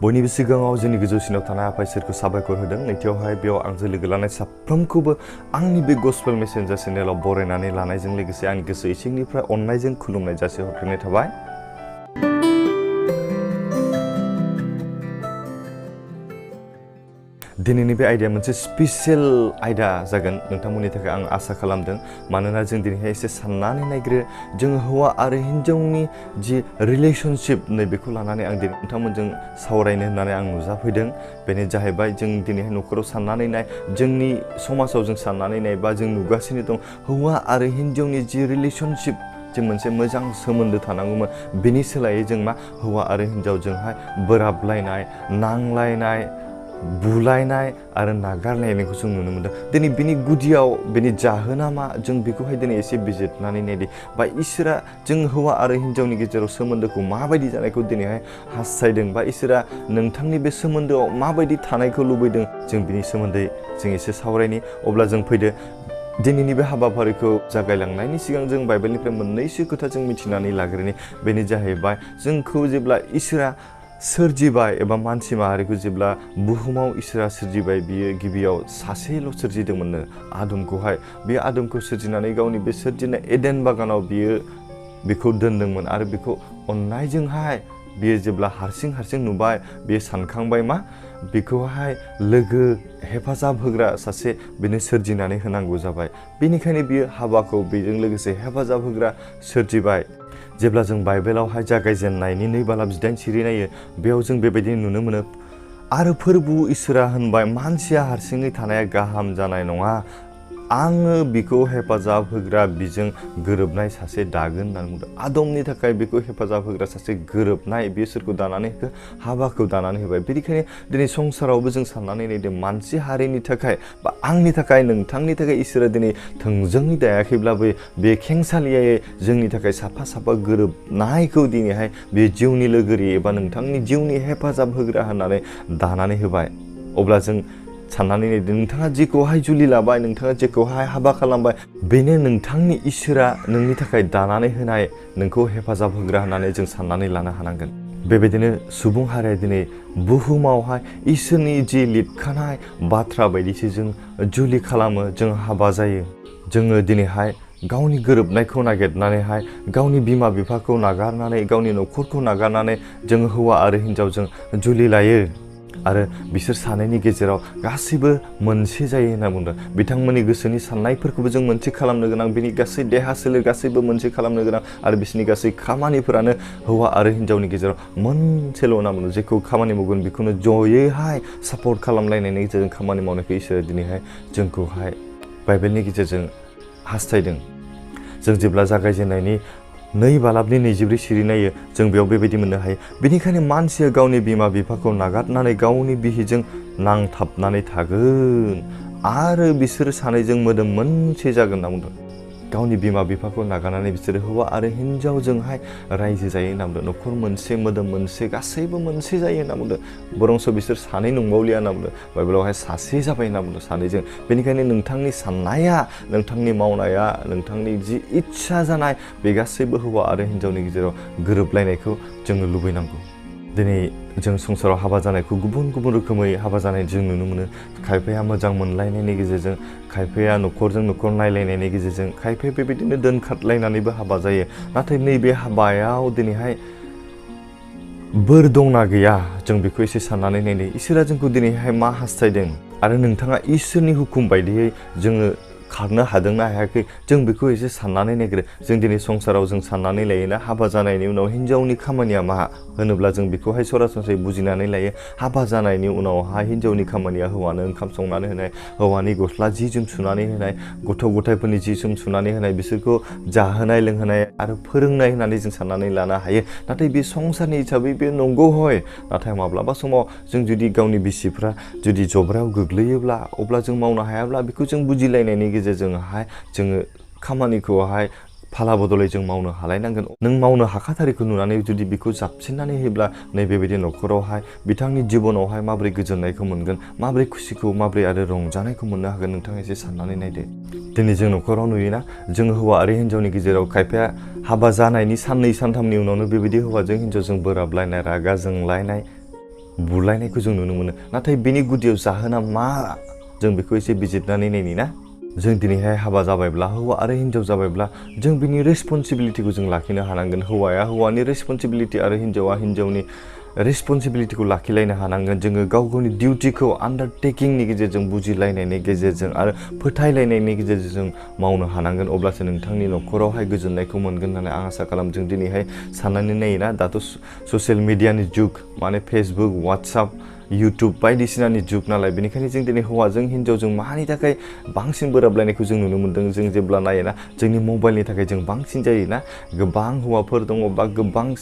बयनिबो सिगाङाव जोंनि गोजौसिनाव थानाय आफा इसोरखौ साबायखर होदों। नैथियावहाय बेयाव आंजों लोगो लानाय साफ्रोमखौबो आंनि बे गस्पेल मेसेन्जार चेनेलाव बरायनानै लानायजों लोगोसे आंनि गोसो इसिंनिफ्राय अननायजों खुलुमनाय जासिहरग्रोनाय थाबाय। दिनैनि बे आयदाया मोनसे स्पेशल आयदा जागोन नोंथांमोननि थाखाय आं आसा खालामदों। मानोना जों दिनैहाय एसे साननानै नायग्रो जों हौवा आरो हिन्जावनि जि रिलेशनशिप नैबेखौ लानानै आं दिनै नोंथांमोनजों सावरायनो होननानै आं नुजाफैदों। बेनो जाहैबाय जों दिनैहाय न'खराव साननानै नाय, जोंनि समाजाव जों साननानै नाय बा जों नुगासिनो दं हौवा आरो हिन्जावनि जि रिलेशनशिप जों मोनसे मोजां सोमोन्दो थानांगौमोन, बेनि सोलायै जों मा हौवा आरो हिन्जावजोंहाय बोराबलायनाय, नांलायनाय, बुलायनाय आरो नागारलायनायखौ जों नुनो मोनदों। दिनै बिनि गुदियाव बेनि जाहोना मा, जों बेखौहाय दिनै एसे बिजिरनानै नायदि बा इसोरा जों हौवा आरो हिन्जावनि गेजेराव सोमोन्दोखौ माबायदि जानायखौ दिनैहाय हास्थायदों बा इसोरा नोंथांनि बे सोमोन्दोआव माबायदि थानायखौ लुबैदों, जों बिनि सोमोन्दै जों एसे सावरायनि। अब्ला जों फैदो दिनैनि बे हाबाफारिखौ जागायलांनायनि सिगां जों बाइबेलनिफ्राय मोननैसो खोथा जों मिथिनानै लाग्रोनि। बेनो जाहैबाय जोंखौ जेब्ला इसोरा सोरजिबाय एबा मानसि माहारिखौ जेब्ला बुहुमाव इसोरा सोरजिबाय, बियो गिबियाव सासेल' सोरजिदोंमोननो, आदमखौहाय। बे आदमखौ सोरजिनानै गावनि बे सोरजिनाय एडेन बागानाव बियो बेखौ दोनदोंमोन आरो बेखौ अननायजोंहाय बियो जेब्ला हारसिं नुबाय, बियो सानखांबाय मा बेखौहाय लोगो हेफाजाब होग्रा सासे बेनो सोरजिनानै होनांगौ जाबाय। बेनिखायनो बियो हाबाखौ बेजों लोगोसे हेफाजाब होग्रा सोरजिबाय। जेब्ला जों बाइबेलावहाय जागायजेननायनि 2:8 सिरि नायो, बेयाव जों बेबायदि नुनो मोनो, आरो फोरबु इसोरा होनबाय मानसिया हारसिङै थानाया गाहाम जानाय नङा, आङो बिखौ हेफाजाब होग्रा बिजों गोरोबनाय सासे दागोन होननानै बुंदों। आदमनि थाखाय बेखौ हेफाजाब होग्रा सासे गोरोबनाय बे सोरखौ दानानै होखो, हाबाखौ दानानै होबाय। बेनिखायनो दिनै संसारावबो जों साननानै नायदों, मानसि हारिनि थाखाय बा आंनि थाखाय, नोंथांनि थाखाय इसोरा दिनै थोंजोङै दायाखैब्लाबो बे खेंसालियायै जोंनि थाखाय साफा गोरोबनायखौ दिनैहाय बे जिउनि लोगोरि एबा नोंथांनि जिउनि हेफाजाब होग्रा होननानै दानानै होबाय। अब्ला जों साननानै नायदो, नोंथाङा जेखौहाय जुलि लाबाय, नोंथाङा जेखौहाय हाबा खालामबाय, बेनो नोंथांनि इसोरा नोंनि थाखाय दानानै होनाय नोंखौ हेफाजाब होग्रा होननानै जों साननानै लानो हानांगोन। बेबायदिनो सुबुं हारिया दिनै बुहुमावहाय इसोरनि जि लिरखानाय बाथ्रा बायदिसो जों जुलि खालामो, जों हाबा जायो। जोङो दिनैहाय गावनि गोरोबनायखौ नागिरनानैहाय गावनि बिमा बिफाखौ नागारनानै, गावनि न'खरखौ नागारनानै जों हौवा आरो हिन्जावजों जुलि लायो आरो बिसोर सानैनि गेजेराव गासैबो मोनसे जायो होनना बुंदों। बिथांमोननि गोसोनि साननायफोरखौबो जों मोनसे खालामनो गोनां, बिनि गासै देहा सोलेर गासैबो मोनसे खालामनो गोनां आरो बिसोरनि गासै खामानिफोरानो हौवा आरो हिन्जावनि गेजेराव मोनसेल' होनना बुंदों। जेखौ खामानि मावगोन बेखौनो जयैहाय सापर्ट खालामलायनायनि गेजेरजों खामानि मावनायखौ इसोरा दिनैहाय जोंखौहाय बाइबेलनि गेजेरजों हास्थायदों। जों जेब्ला जागायजेननायनि 2:24 सिरि नायो, जों बेयाव बेबायदि मोननो हायो, बेनिखायनो मानसिया गावनि बिमा बिफाखौ नागारनानै गावनि बिहिजों नांथाबनानै थागोन आरो बिसोरो सानैजों मोदोम मोनसे जागोन होनना बुंदों। गावनि बिमा बिफाखौ नागारनानै बिसोरो हौवा आरो हिन्जावजोंहाय रायजो जायो होनना बुंदों। न'खर मोनसे, मोदोम मोनसे, गासैबो मोनसे जायो होनना बुंदों। बरंस बिसोर सानै नंबावलिया होनना बुंदों। बाइबेलावहाय सासे जाबाय होनना बुंदों, सानैजों। बेनिखायनो नोंथांनि साननाया, नोंथांनि मावनाया, नोंथांनि जि इस्सा जानाय, बे गासैबो हौवा आरो हिन्जावनि गेजेराव गोरोबलायनायखौ जोङो लुबैनांगौ। दिनै जों संसाराव हाबा जानायखौ गुबुन रोखोमै हाबा जानाय जों नुनो मोनो। खायफाया मोजां मोनलायनायनि गेजेरजों, खायफाया न'खरजों न'खर नायलायनायनि गेजेरजों, खायफाया बेबायदिनो दोनखारलायनानैबो हाबा जायो। नाथाय नैबे हाबायाव दिनैहाय बोर दंना गैया, जों बेखौ एसे साननानै नायनो। इसोरा जोंखौ दिनैहाय मा हास्थायदों आरो नोंथाङा इसोरनि हुकुम बायदियै जोङो खारनो हादोंना हायाखै, जों बेखौ एसे साननानै नायग्रो। जों दिनै संसाराव जों साननानै लायोना, हाबा जानायनि उनाव हिन्जावनि खामानिया मा होनोब्ला जों बेखौहाय सरासनस्रायै बुजिनानै लायो। हाबा जानायनि उनावहाय हिन्जावनि खामानिया हौवानो ओंखाम संनानै होनाय, हौवानि गस्ला जि जोम सुनानै होनाय, गथ' गथायफोरनि जि जोम सुनानै होनाय, बिसोरखौ जाहोनाय लोंहोनाय आरो फोरोंनाय होननानै जों साननानै लानो हायो। नाथाय बे संसारनि हिसाबै बे नंगौ हय, नाथाय माब्लाबा समाव जों जुदि गावनि बिसिफ्रा जुदि जब्रायाव गोग्लैयोब्ला, अब्ला जों मावनो हायाब्ला बेखौ जों बुजिलायनायनि गेजेरजोंहाय जोङो खामानिखौहाय फाला बदलै जों मावनो हालायनांगोन। नों मावनो हाखाथारिखौ नुनानै जुदि बेखौ जाबसिननानै होयोब्ला नैबेबायदि न'खरावहाय बिथांनि जिबनावहाय माबोरै गोजोननायखौ मोनगोन, माबोरै खुसिखौ, माबोरै आरो रंजानायखौ मोननो हागोन, नोंथाङा एसे साननानै नायदो। दिनै जों न'खराव नुयोना, जों हौवा आरो हिन्जावनि गेजेराव खायफाया हाबा जानायनि 2-3 साननि उनावनो बेबायदि हौवाजों हिन्जावजों बोराबलायनाय, रागा जोंलायनाय, बुलायनायखौ जों नुनो मोनो। नाथाय बेनि गुदियाव जाहोना मा जों बेखौ एसे बिजिरनानै नायनि ना। जों दिनैहाय हाबा जाबायब्ला हौवा आरो हिन्जाव जाबायब्ला जों बिनि रेसपन्सिबिलिटिखौ जों लाखिनो हानांगोन। हौवाया हौवानि रेसपन्सिबिलिटि आरो हिन्जावा हिन्जावनि रेसपन्सिबिलिटिखौ लाखिलायनो हानांगोन। जोङो गाव गावनि डिउटिखौ आन्डारटेकिंनि गेजेरजों बुजिलायनायनि गेजेरजों आरो फोथायलायनायनि गेजेरजों जों मावनो हानांगोन। अब्लासो नोंथांनि न'खरावहाय गोजोननायखौ मोनगोन होननानै आं आसा खालामदों। दिनैहाय साननानै नायोना दाथ' ससियेल मिडियानि जुग, माने फेसबुक, वाट्साप, इउटुब बायदिसिनानि जुग नालाय, बेनिखायनो जों दिनै हौवाजों हिन्जावजों मानि थाखाय बांसिन बोराबलायनायखौ जों नुनो मोन्दों। जों जेब्ला नायोना जोंनि मबाइलनि थाखाय जों बांसिन जायोना। गोबां हौवाफोर दङ बा गोबां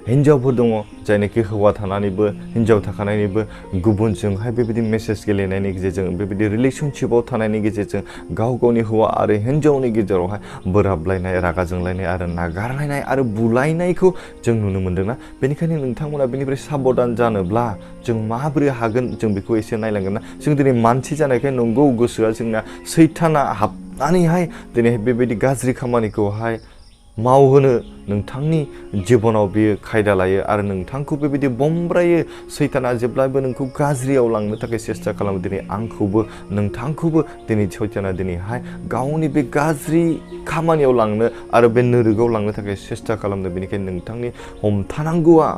हिन्जावफोर दङ जायनाखि हौवा थानानैबो हिन्जाव थाखानानैबो गुबुनजोंहाय बेबायदि मेसेज गेलेनायनि गेजेरजों, बेबायदि रिलेसनशिपाव थानायनि गेजेरजों गाव गावनि हौवा आरो हिन्जावनि गेजेरावहाय बोराबलायनाय, रागा जोंलायनाय आरो नागारलायनाय आरो बुलायनायखौ जों नुनो मोन्दोंना। बेनिखायनो नोंथांमोना बेनिफ्राय साबधान जानोब्ला जों माबोरै हागोन जों बेखौ एसे नायलांगोन ना। जों दिनै मानसि जानायखाय नंगौ गोसोआ जोंना सैताना हाबनानैहाय दिनैहाय बेबायदि गाज्रि खामानिखौहाय मावहोनो नोंथांनि जिबनाव बेयो खायदा लायो आरो नोंथांखौ बेबायदि बमब्रायो। सैताना जेब्लाबो नोंखौ गाज्रियाव लांनो थाखाय सेस्था खालामो। दिनै आंखौबो नोंथांखौबो दिनै सैताना दिनैहाय गावनि बे गाज्रि खामानियाव लांनो आरो बे नोरोगाव लांनो थाखाय सेस्था खालामदों। बेनिखायनो नोंथांनि हमथानांगौआ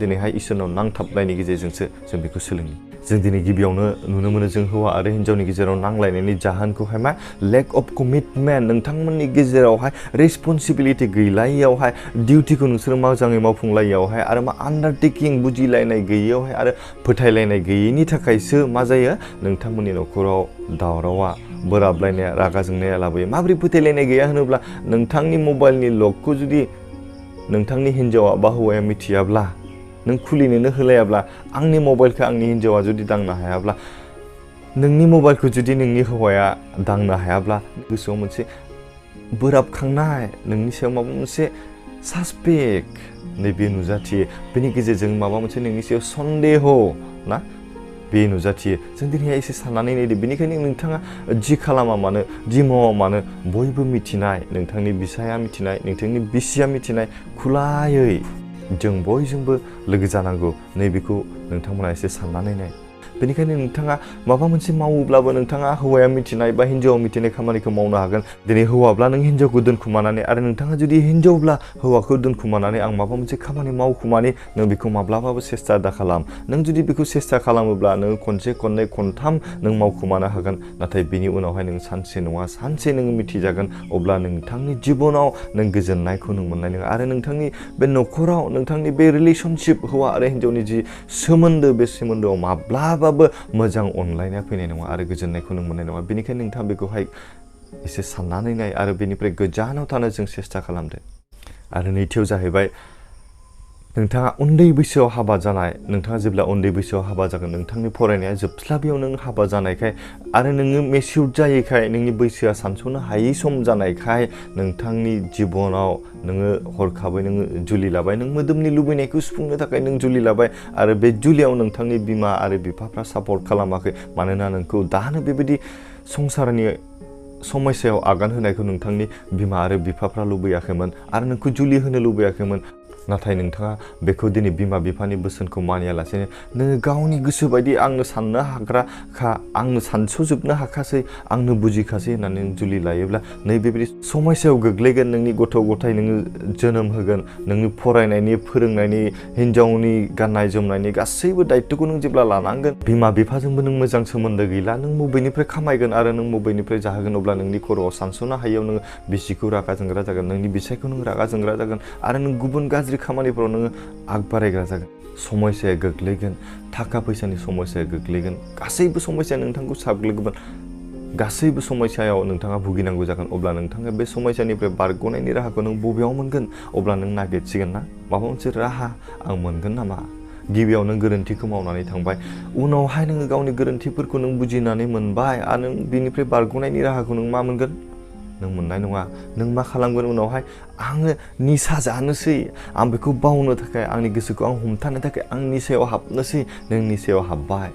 दिनैहाय इसोरनाव नांथाबनायनि गेजेरजोंसो जों बेखौ सोलोङो। जों दिनै गिबियावनो नुनो मोनो जों हौवा आरो हिन्जावनि गेजेराव नांलायनायनि जाहोनखौहाय मा लेक अफ कमिटमेन्ट। नोंथांमोननि गेजेरावहाय रेसपन्सिबिलिटि गैलायियावहाय, डिउटिखौ नोंसोरो मोजाङै मावफुंलायियावहाय आरो मा आन्डारटेकिं बुजिलायनाय गैयियावहाय आरो फोथायलायनाय गैयिनि थाखायसो मा जायो नोंथांमोननि न'खराव दावरावा, बोराबलायनाया, रागा जोंनाया लाबोयो। माबोरै फोथायलायनाय गैया होनोब्ला नोंथांनि मबाइलनि लकखौ जुदि नोंथांनि हिन्जावा बा हौवाया मिथियाब्ला, नों खुलिनोनो होलायाब्ला, आंनि मबाइलखौ आंनि हिन्जावा जुदि दांनो हायाब्ला, नोंनि मबाइलखौ जुदि नोंनि हौवाया दांनो हायाब्ला गोसोआव मोनसे बोराबखांनाय, नोंनि सायाव माबा मोनसे सासपेक्ट नैबे नुजाथियो। बेनि गेजेरजों माबा मोनसे नोंनि सायाव सन्देह ना बे नुजाथियो। जों दिनैहाय एसे साननानै नायदो। बेनिखायनो नोंथाङा जि खालामा मानो, जि मावा मानो, बयबो मिथिनाय, नोंथांनि बिसाया मिथिनाय, नोंथांनि बिसिया मिथिनाय, खुलायै जों बयजोंबो लोगो जानांगौ। नैबेखौ नोंथांमोना एसे साननानै नाय। बेनिखायनो नोंथाङा माबा मोनसे मावोब्लाबो नोंथाङा हौवाया मिथिनाय बा हिन्जावा मिथिनाय खामानिखौ मावनो हागोन। दिनै हौवाब्ला नों हिन्जावखौ दोनखुमानानै आरो नोंथाङा जुदि हिन्जावब्ला हौवाखौ दोनखुमानानै आं माबा मोनसे खामानि मावखुमानि, नों बेखौ माब्लाबाबो सेस्था दा खालाम। नों जुदि बेखौ सेस्था खालामोब्ला नों खनसे, खननै, खनथाम नों मावखुमानो हागोन। नाथाय बिनि उनावहाय नों सानसे नङा सानसे नों मिथिजागोन। अब्ला नोंथांनि जिबनाव नों गोजोननायखौ नों मोननाय नङा आरो नोंथांनि बे न'खराव, नोंथांनि बे रिलेसनशिप हौवा आरो हिन्जावनि जि सोमोन्दो, बे सोमोन्दोआव माब्लाबाबो मोजां अनलायनाया फैनाय नङा आरो गोजोननायखौ नों मोननाय नङा। बेनिखायनो नोंथाङा बेखौहाय एसे साननानै नाय आरो बेनिफ्राय गोजानाव थानो जों सेस्था खालामदो। आरो नैथियाव जाहैबाय नोंथाङा उन्दै बैसोआव हाबा जानाय। नोंथाङा जेब्ला उन्दै बैसोआव हाबा जागोन, नोंथांनि फरायनाया जोबस्लाबियाव नों हाबा जानायखाय आरो नोङो मेचिउर जायैखाय, नोंनि बैसोआ सानस'नो हायै सम जानायखाय नोंथांनि जिबनाव नोङो हरखाबै नोङो जुलि लाबाय। नों मोदोमनि लुबैनायखौ सुफुंनो थाखाय नों जुलि लाबाय आरो बे जुलियाव नोंथांनि बिमा आरो बिफाफ्रा सापर्ट खालामाखै। मानोना नोंखौ दानो बेबायदि संसारनि समस्यायाव आगान होनायखौ नोंथांनि बिमा आरो बिफाफ्रा लुबैयाखैमोन आरो नोंखौ जुलि होनो लुबैयाखैमोन। नाथाय नोंथाङा बेखौ दिनै बिमा बिफानि बोसोनखौ मानियालासेनो नोङो गावनि गोसो बायदि आंनो साननो हाग्राखा, आंनो सानस'जोबनो हाखासै, आंनो बुजिखासै होननानै नों जुलि लायोब्ला नै बेबायदि समस्यायाव गोग्लैगोन। नोंनि गथ' गथाय नोङो जोनोम होगोन, नोंनि फरायनायनि, फोरोंनायनि, हिन्जावनि गाननाय जोमनायनि गासैबो दायित्वखौ नों जेब्ला लानांगोन, बिमा बिफाजोंबो नों मोजां सोमोन्दो गैला, नों बबेनिफ्राय खामायगोन आरो नों बबेनिफ्राय जाहोगोन। अब्ला नोंनि खर'आव सानस'नो हायैयाव नोङो बिसिखौ रागा जोंग्रा जागोन, नोंनि बिसायखौ नों रागा जोंग्रा जागोन आरो नों गुबुन गाज्रि खामानिफोराव नोङो आग बारायग्रा जागोन। समस्याया गोग्लैगोन, थाखा फैसानि समस्याया गोग्लैगोन, गासैबो समस्याया नोंथांखौ साग्लोबगोन, गासैबो समस्यायाव नोंथाङा भुगिनांगौ जागोन। अब्ला नोंथाङा बे समस्यानिफ्राय बारग'नायनि राहाखौ नों बबेयाव मोनगोन? अब्ला नों नागिरसिगोन ना माबा मोनसे राहा आं मोनगोन नामा? गिबियाव नों गोरोन्थिखौ मावनानै थांबाय, उनावहाय नोङो गावनि गोरोन्थिफोरखौ नों बुजिनानै मोनबाय आरो नों बिनिफ्राय बारग'नायनि राहाखौ नों मा मोनगोन? नों मोननाय नङा। नों मा खालामगोन उनावहाय? आङो निसा जानोसै, आं बेखौ बावनो थाखाय, आंनि गोसोखौ आं हमथानो थाखाय आं निसायाव हाबनोसै। नों निसायाव हाबबाय,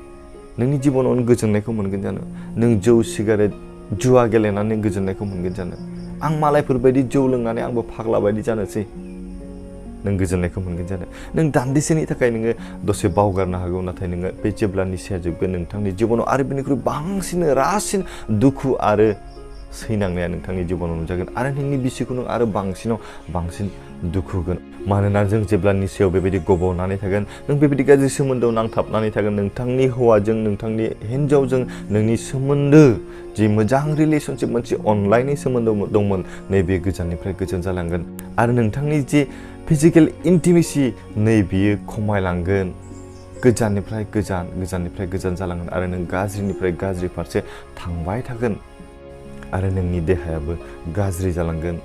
नोंनि जिबनाव नों गोजोननायखौ मोनगोन जानो? नों जौ सिगारेट जुवा गेलेनानै गोजोननायखौ मोनगोन जानो? आं मालायफोरबायदि जौ लोंनानै आंबो फाग्ला बायदि जानोसै। नों गोजोननायखौ मोनगोन जानो नों दान्दिसेनि थाखाय नोङो दसे बावगारनो हागौ नाथाय नोङो बे जेब्ला निसाया जोबगोन नोंथांनि जिबनाव आरो बेनिख्रुइ बांसिन रासिन दुखु आरो सैनांनाया नोंथांनि जिबनाव नुजागोन आरो नोंनि बिसिखौ नों आरो बांसिन दुखु होगोन मानोना जों जेब्ला निसायाव बेबायदि गब'नानै थागोन नों बेबायदि गाज्रि सोमोन्दोआव नांथाबनानै थागोन नोंथांनि हौवाजों नोंथांनि हिन्जावजों नोंनि सोमोन्दो जि मोजां रिलेशनशिप मोनसे अनलायनाय सोमोन्दो दंमोन नैबे गोजाननिफ्राय गोजान जालांगोन आरो नोंथांनि जि फिजिकेल इन्टिमेसि नै बियो खमायलांगोन गोजाननिफ्राय गोजान जालांगोन आरो नों गाज्रिनिफ्राय गाज्रि फारसे थांबाय थागोन आरो नोंनि देहायाबो गाज्रि जालांगोन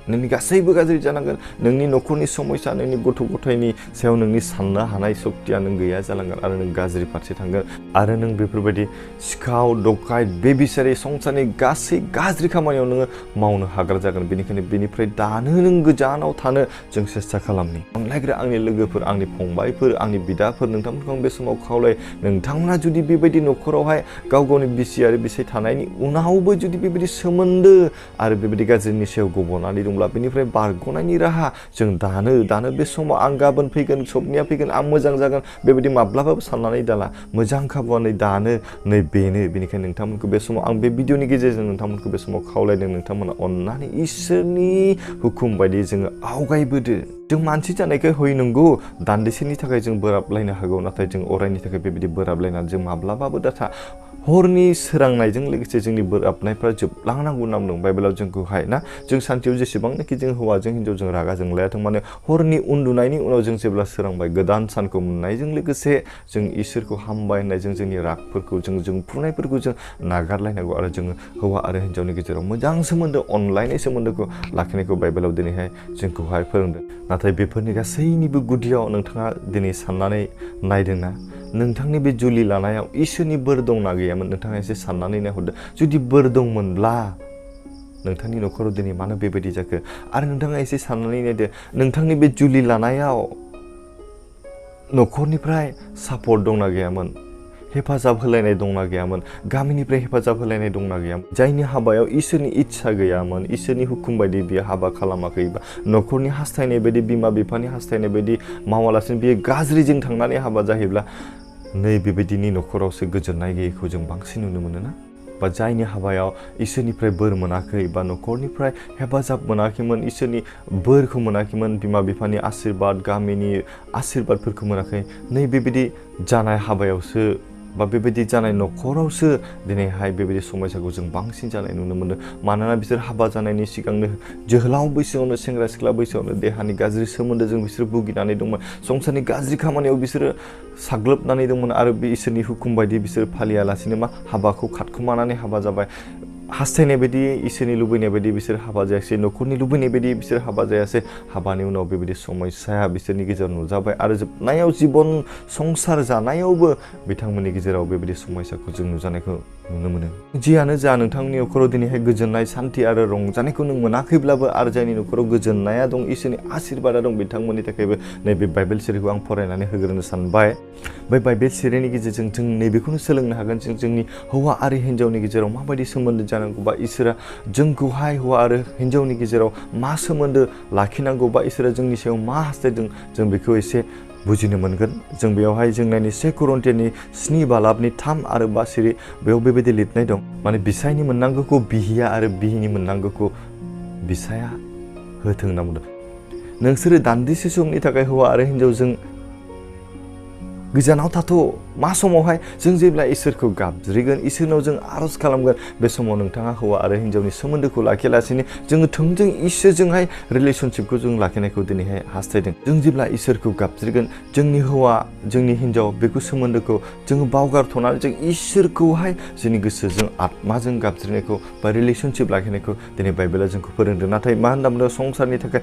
नोंनि गासैबो गाज्रि जालांगोन नोंनि न'खरनि समस्या नोंनि गथ' गथायनि सायाव नोंनि साननो हानाय सक्तिया नों गैया जालांगोन आरो नों गाज्रि फारसे थांगोन आरो नों बेफोरबायदि सिखाव डकायत बेबिसारि संसारनि गासै गाज्रि खामानियाव नोङो मावनो हाग्रा जागोन बेनिखायनो बेनिफ्राय दानो नों गोजानाव थानो जों सेस्था खालामनि अनलायग्रा आंनि लोगोफोर आंनि फंबायफोर आंनि बिदाफोर नोंथांमोनखौ आं बे समाव खावलाय नोंथांमोना जुदि बेबायदि न'खरावहाय गाव गावनि बिसि आरो बिसाय थानायनि उनावबो जुदि बेबायदि सोमोन्दो आरो बेबायदि गाज्रिनि सायाव गब'नानै दंब्ला बेनिफ्राय बारग'नायनि राहा जों दानो बे समाव आं गाबोन फैगोन सबनिया फैगोन आं मोजां जागोन बेबायदि माब्लाबाबो साननानै दाला मोजां खाबुआनो दानो नै बेनो बेनिखायनो नोंथांमोनखौ बे समाव आं बे भिडिअनि गेजेरजों नोंथांमोनखौ बे समाव खावलायदों नोंथांमोना अननानै इसोरनि हुकुम बायदि जोङो आवगायबोदो जों मानसि जानायखाय हय नंगौ दान्दिसेनि थाखाय जों बोराबलायनो हागौ नाथाय जों अरायनि थाखाय बेबायदि बोराबलायनानै जों माब्लाबाबो दाथा हरनि सोरांनायजों लोगोसे जोंनि बोराबनायफ्रा जोबलांनांगौ नाम दं बाइबेलाव जोंखौहाय ना जों सानसेयाव जेसेबांनाखि जों हौवाजों हिन्जावजों रागा जोंलायाथों माने हरनि उन्दुनायनि उनाव जों जेब्ला सोरांबाय गोदान सानखौ मोननायजों लोगोसे जों इसोरखौ हामबाय होननायजों जोंनि रागफोरखौ जों फुनायफोरखौ जों नागारलायनांगौ आरो जोङो हौवा आरो हिन्जावनि गेजेराव मोजां सोमोन्दो अनलायनाय सोमोन्दोखौ लाखिनायखौ बाइबेलाव दिनैहाय जोंखौहाय फोरोंदों नाथाय बेफोरनि गासैनिबो गुदियाव नोंथाङा दिनै साननानै नायदोंना नोंथांनि बे जुलि लानायाव इसोरनि बोर दंना गैयामोन नोंथाङा एसे साननानै नायहरदो जुदि बोर दंमोनब्ला नोंथांनि न'खराव दिनै मानो बेबायदि जाखो आरो नोंथाङा एसे साननानै नायदो नोंथांनि बे जुलि लानायाव न'खरनिफ्राय सापर्ट दंना गैयामोन हेफाजाब होलायनाय दंना गैयामोन गामिनिफ्राय हेफाजाब होलायनाय दंना गैयामोन जायनि हाबायाव इसोरनि इच्छा गैयामोन इसोरनि हुकुम बायदि बियो हाबा खालामाखैबा न'खरनि हास्थायनाय बायदि बिमा बिफानि हास्थायनाय बायदि मावालासिनो बियो गाज्रिजों थांनानै हाबा जाहैब्ला नै बेबायदिनि न'खरावसो गोजोननाय गैयैखौ जों बांसिन नुनो मोनो ना बा जायनि हाबायाव इसोरनिफ्राय बोर मोनाखै बा न'खरनिफ्राय हेफाजाब मोनाखैमोन इसोरनि बोरखौ मोनाखैमोन बिमा बिफानि आशीर्बाद गामिनि आशीर्बादफोरखौ मोनाखै नै बेबायदि जानाय हाबायावसो बा बेबायदि जानाय न'खरावसो दिनैहाय बेबायदि समस्याखौ जों बांसिन जानाय नुनो मोनो मानोना बिसोर हाबा जानायनि सिगांनो जोहोलाव बैसोआवनो सेंग्रा सिख्ला बैसोआवनो देहानि गाज्रि सोमोन्दोजों बिसोर भुगिनानै दंमोन संसारनि गाज्रि खामानियाव बिसोरो साग्लोबनानै दंमोन आरो बे इसोरनि हुकुम बायदि बिसोर फालियालासिनो हाबाखौ खारखुमानानै हाबा जाबाय हास्थायनाय बायदि इसोरनि लुबैनाय बायदि बिसोर हाबा जायासै न'खरनि लुबैनाय बायदि बिसोर हाबा जायासै हाबानि उनाव बेबायदि समस्याया बिसोरनि गेजेराव नुजाबाय आरो जोबनायाव जिबन संसार जानायावबो बिथांमोननि गेजेराव बेबायदि समस्याखौ जों नुजानायखौ नुनो मोनो जियानो जा नोंथांनि न'खराव दिनैहाय गोजोननाय सान्थि आरो रंजानायखौ नों मोनाखैब्लाबो आरो जायनि न'खराव गोजोननाया दं इसोरनि आशीर्बादा दं बिथांमोननि थाखायबो नैबे बाइबेल सिरिखौ आं फरायनानै होग्रोनो सानबाय बै बाइबेल सिरिनि गेजेरजों जों नैबेखौनो सोलोंनो हागोन जों जोंनि हौवा आरो हिन्जावनि गेजेराव माबायदि सोमोन्दो जानांगौ बा इसोरा जोंखौहाय हौवा आरो हिन्जावनि गेजेराव मा सोमोन्दो लाखिनांगौ बा इसोरा जोंनि सायाव मा हास्थायदों जों बेखौ एसे बुजिनो मोनगोन जों बेयावहाय जों नायनि 1 करिन्थियानि 7 बालाबनि 3 आरो 5 सिरि बेयाव बेबायदि लिरनाय दं माने बिसायनि मोननांगौखौ बिहिया आरो बिहिनि मोननांगौखौ बिसाया होथों होनना बुंदों नोंसोरो दान्दिसे समनि थाखाय हौवा आरो हिन्जावजों गोजानाव थाथ' मा समावहाय जों जेब्ला इसोरखौ गाबज्रिगोन इसोरनाव जों आरज खालामगोन बे समाव नोंथाङा हौवा आरो हिन्जावनि सोमोन्दोखौ लाखियालासिनो जोङो थोंजों इसोरजोंहाय रिलेशनशिपखौ जों लाखिनायखौ दिनैहाय हास्थायदों जों जेब्ला इसोरखौ गाबज्रिगोन जोंनि हौवा जोंनि हिन्जाव बेखौ सोमोन्दोखौ जोङो बावगारथ'नानै जों इसोरखौहाय जोंनि गोसोजों आत्माजों गाबज्रिनायखौ बा रिलेशनशिप लाखिनायखौ दिनै बाइबेला जोंखौ फोरोंदों नाथाय मा होनना बुंदों संसारनि थाखाय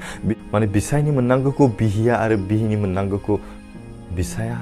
माने बिसायनि मोननांगौखौ बिहिया आरो बिहिनि मोननांगौखौ बिसाया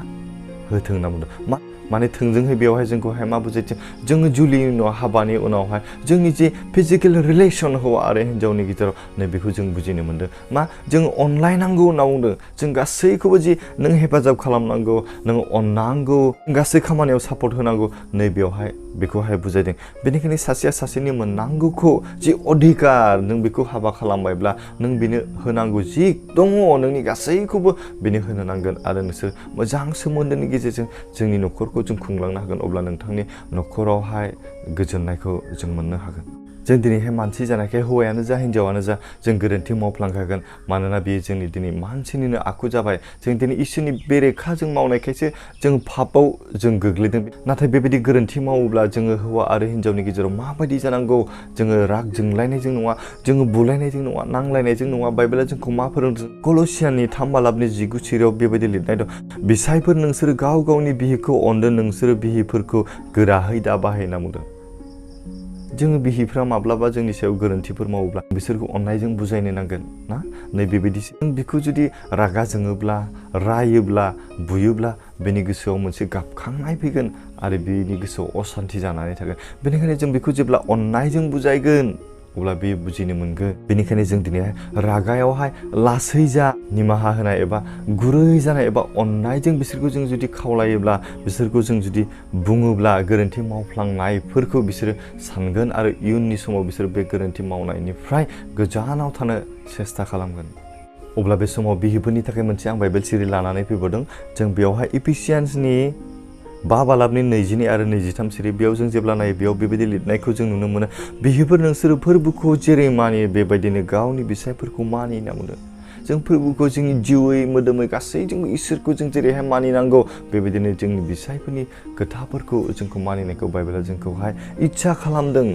होथों होनना बुंदों। माने थोंजोंहै बेवहाय जोंखौहाय मा बुजायदों, जोङो जुलिनि उनाव हाबानि उनावहाय जोंनि जे फिजिकेल रिलेसन हौवा आरो हिन्जावनि गेजेराव नैबेखौ जों बुजिनो मोन्दों। जों अनलायनांगौ होनना बुंदों। जों गासैखौबो जि नों हेफाजाब खालामनांगौ, नों अननांगौ, गासै खामानियाव सापर्ट होनांगौ, नैबेयावहाय बेखौहाय बुजायदों। बेनिखायनो सासेया सासेनि मोननांगौखौ जि अधिकार नों बेखौ हाबा खालामबायब्ला नों बेनो होनांगौ जि दङ नोंनि गासैखौबो बेनो होनो नांगोन आरो नोंसोर मोजां सोमोन्दोनि गेजेरजों जोंनि न'खरखौ जों खुंलांनो हागोन। अब्ला नोंथांनि न'खरावहाय गोजोननायखौ जों मोननो हागोन। जों दिनैहाय मानसि जानायखाय हौवायानो जा हिन्जावानो जा जों गोरोन्थि मावफ्लांखागोन। मानोना बेयो जोंनि दिनै मानसिनिनो आखु जाबाय। जों दिनै इसोरनि बेरेखा जों मावनायखायसो जों पापआव जों गोग्लैदों। नाथाय बेबायदि गोरोन्थि मावोब्ला जोङो हौवा आरो हिन्जावनि गेजेराव माबायदि जानांगौ, जोङो राग जोंलायनायजों नङा, जोङो बुलायनायजों नङा, नांलायनायजों नङा। बाइबेला जोंखौ मा फोरोंदों? कल'सियानि 3:19 बेबायदि लिरनाय दं, बिसायफोर नोंसोरो गाव गावनि बिहिखौ अनदो, नोंसोरो बिहिफोरखौ गोराहै दा बाहाय होनना बुंदों। जोङो बिहिफ्रा माब्लाबा जोंनि सायाव गोरोन्थिफोर मावोब्ला बिसोरखौ अननायजों बुजायनो नांगोन ना। नै बेबायदिसो जों बिखौ जुदि रागा जोङोब्ला, रायोब्ला, बुयोब्ला बेनि गोसोआव मोनसे गाबखांनाय फैगोन आरो बेनि गोसोआव असान्थि जानानै थागोन। बेनिखायनो जों बेखौ जेब्ला अननायजों बुजायगोन अब्ला बे बुजिनो मोनगोन। बेनिखायनो जों दिनैहाय रागायावहाय लासै जा, निमाहा होनाय एबा गुरै जानाय एबा अननायजों बिसोरखौ जों जुदि खावलायोब्ला, बिसोरखौ जों जुदि बुङोब्ला गोरोन्थि मावफ्लांनायफोरखौ बिसोरो सानगोन आरो इयुननि समाव बिसोर बे गोरोन्थि मावनायनिफ्राय गोजानाव थानो सेस्था खालामगोन। अब्ला बे समाव बिहिफोरनि थाखाय मोनसे आं बाइबेल सिरि लानानै फैबावदों। जों बेवहाय इफिसियान्सनि 5:22 आरो 23 सिरि, बेयाव जों जेब्ला नायो बेयाव बेबायदि लिरनायखौ जों नुनो मोनो, बिहिफोर नोंसोरो फोरबोखौ जेरै मानियो बेबायदिनो गावनि बिसायफोरखौ मानियो होनना बुंदों। जों फोरबोखौ जोंनि जिउयै मोदोमै गासैजोंबो इसोरखौ जों जेरैहाय मानिनांगौ बेबायदिनो जोंनि बिसायफोरनि खोथाफोरखौ जोंखौ मानिनायखौ बाइबेला जोंखौहाय इच्छा खालामदों।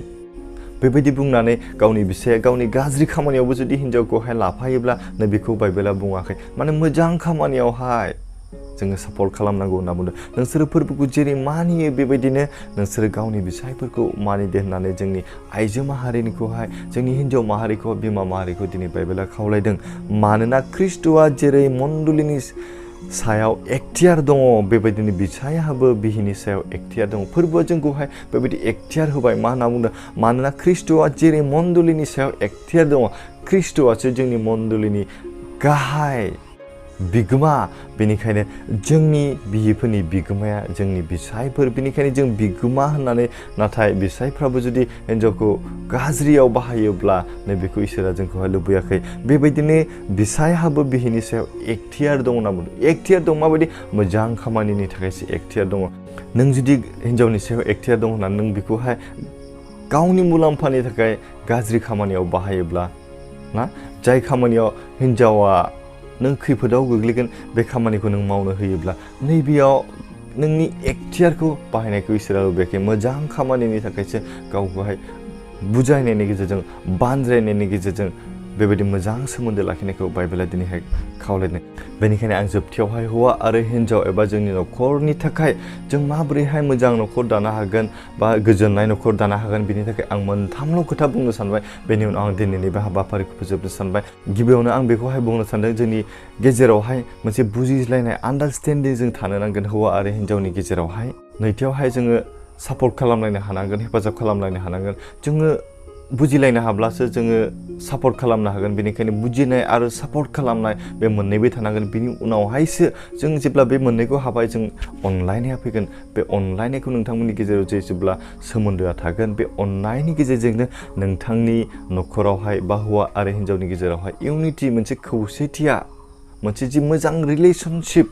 बेबायदि बुंनानै गावनि बिसाया गावनि गाज्रि खामानियावबो जुदि हिन्जावखौहाय लाफायोब्ला नै बेखौ बाइबेला बुङाखै। माने मोजां खामानियावहाय जोङो सापर्ट खालामनांगौ होनना बुंदों। नोंसोरो फोरबोखौ जेरै मानियो बेबायदिनो नोंसोरो गावनि बिसायफोरखौ मानिदो होननानै जोंनि आइजो माहारिनिखौहाय, जोंनि हिन्जाव माहारिखौ, बिमा माहारिखौ दिनै बाइबेला खावलायदों। मानोना ख्रिस्ट'आ जेरै मण्डलिनि सायाव एखथियार दङ बेबायदिनो बिसायाबो बिहिनि सायाव एखथियार दङ। फोरबोआ जोंखौहाय बेबायदि एखथियार होबाय। मा होनना बुंदों? मानोना ख्रिस्ट'आ जेरै मण्डलिनि सायाव एखथियार दङ, ख्रिस्ट'आसो जोंनि मण्डलिनि गाहाय बिगोमा। बेनिखायनो जोंनि बिहिफोरनि बिगोमाया जोंनि बिसायफोर। बेनिखायनो जों बिगोमा होननानै, नाथाय बिसायफ्राबो जुदि हिन्जावखौ गाज्रियाव बाहायोब्ला नै बेखौ इसोरा जोंखौहाय लुबैयाखै। बेबायदिनो बिसायहाबो बिहिनि सायाव एखथियार दं होनना बुंदों। एखथियार दं माबायदि? मोजां खामानिनि थाखायसो एखथियार दङ। नों जुदि हिन्जावनि सायाव एखथियार दं होननानै नों बेखौहाय गावनि मुलाम्फानि थाखाय गाज्रि खामानियाव बाहायोब्ला ना, जाय खामानियाव हिन्जावा नों खैफोदाव गोग्लैगोन बे खामानिखौ नों मावनो होयोब्ला नैबेयाव नोंनि एखथियारखौ बाहायनायखौ इसोरा लुबैयाखै। मोजां खामानिनि थाखायसो गावखौहाय बुजायनायनि गेजेरजों, बानजायनायनि गेजेरजों बेबायदि मोजां सोमोन्दो लाखिनायखौ बाइबेला दिनैहाय खावलायदों। बेनिखायनो आं जोबथियावहाय हौवा आरो हिन्जाव एबा जोंनि न'खरनि थाखाय जों माबोरैहाय मोजां न'खर दानो हागोन बा गोजोननाय न'खर दानो हागोन बेनि थाखाय आं मोनथामल' खोथा बुंनो सानबाय। बेनि उनाव आं दिनैनि बे हाबाफारिखौ फोजोबनो सानबाय। गिबियावनो आं बेखौहाय बुंनो सानदों, जोंनि गेजेरावहाय मोनसे बुजिलायनाय आन्डारस्टेन्डिं जों थानो नांगोन हौवा आरो हिन्जावनि गेजेरावहाय। नैथियावहाय जोङो सापर्ट खालामलायनो हानांगोन, हेफाजाब खालामलायनो हानांगोन। जोङो बुजिलायनो हाब्लासो जोङो सापर्ट खालामनो हागोन। बेनिखायनो बुजिनाय आरो सापर्ट खालामनाय बे मोननैबो थानांगोन। बिनि उनावहायसो जों जेब्ला बे मोननैखौ हाबाय जों अनलायनाया फैगोन। बे अनलायनायखौ नोंथांमोननि गेजेराव जेब्ला सोमोन्दोआ थागोन, बे अननायनि गेजेरजोंनो नोंथांनि न'खरावहाय बा हौवा आरो हिन्जावनि गेजेरावहाय इउनिटि, मोनसे खौसेथिया, मोनसे जि मोजां रिलेसनशिप,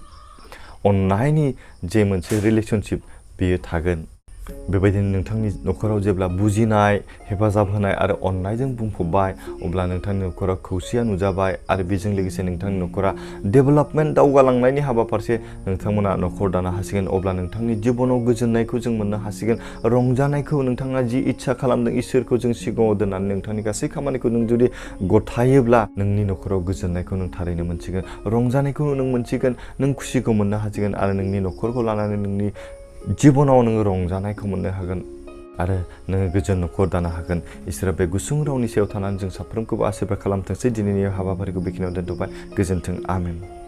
अननायनि जे मोनसे रिलेसनशिप बेयो थागोन। बेबायदिनो नोंथांनि न'खराव जेब्ला बुजिनाय, हेफाजाब होनाय आरो अननायजों बुंफबबाय अब्ला नोंथांनि न'खराव खौसेया नुजाबाय आरो बेजों लोगोसे नोंथांनि न'खरा डेभेलपमेन्ट, दावगालांनायनि हाबा फारसे नोंथांमोना न'खर दानो हासिगोन। अब्ला नोंथांनि जिबनाव गोजोननायखौ जों मोननो हासिगोन। रंजानायखौ नोंथाङा जि इच्छा खालामदों इसोरखौ जों सिगाङाव दोननानै नोंथांनि गासै खामानिखौ नों जुदि गथायोब्ला नोंनि न'खराव गोजोननायखौ नों थारैनो मोनसिगोन। रंजानायखौ नों मोनसिगोन, नों खुसिखौ मोननो हासिगोन आरो नोंनि न'खरखौ लानानै नोंनि जिबनाव नोङो रंजानायखौ मोननो हागोन आरो नोङो गोजोन न'खर दानो हागोन। इसोरा बे गुसुं रावनि सायाव थानानै जों साफ्रोमखौबो आशीर्बाद खालामथोंसै। दिनैनि हाबाफारिखौ बेखिनियाव दोनथ'बाय। गोजोन्थों। आमेन।